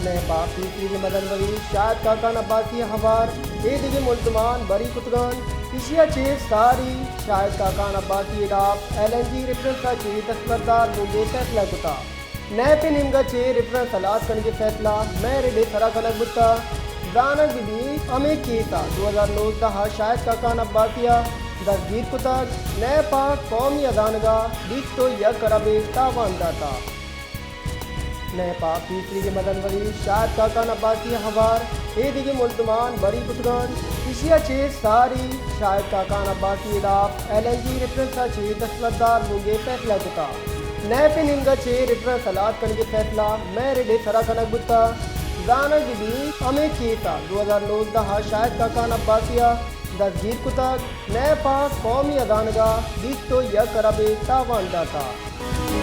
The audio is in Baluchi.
نیپ ءَ پیسریگیں مزن وزیر شاہد خاقان عباسی ءِ ہوار اے دگہ ملزمان بری کتگ انت۔ ایشی ءَ چہ ساری شاہد خاقان عباسی ءِ ہلاپ ایل این جی ریفرنس ءَ چہ دستبردار بوگ ءِ فیصلہ کتگ۔ نیپ ءِ نیمگ ءَ چہ ریفرنس ہلاس کنگ ءِ فیصلہ میرٹ ءِ سرا کنگ بوتگ۔ زانگ بہ بیت، ہمے کیس ءَ دو ہزار نوزدہ ءَ شاہد خاقان عباسی ءَ دزگیر کتگ۔ نیپ ءَ قومی ہزانگ ءَ بیست ءُ یک ارب ءِ تاوان داتگ۔ نیپ ءَ پیسریگیں مزن وزیر شاہد خاقان عباسی ءِ ہوار اے دگہ ملزمان بری کتگ انت۔ ایشی ءَ چہ ساری شاہد خاقان عباسی ءِ ہلاپ ایل این جی ریفرنس ءَ چہ دستبردار بوگ ءِ فیصلہ کتگ۔ نیپ ءِ نیمگ ءَ چہ ریفرنس ہلاس کنگ ءِ فیصلہ میرٹ ءِ سرا کنگ بوتگ۔ زانگ بہ بیت، ہمے کیس ءَ دو ہزار نوزدہ ءَ شاہد خاقان عباسی ءَ دزگیر کتگ۔ نیپ ءَ قومی ہزانگ ءَ بیست ءُ یک ارب ءِ تاوان داتگ۔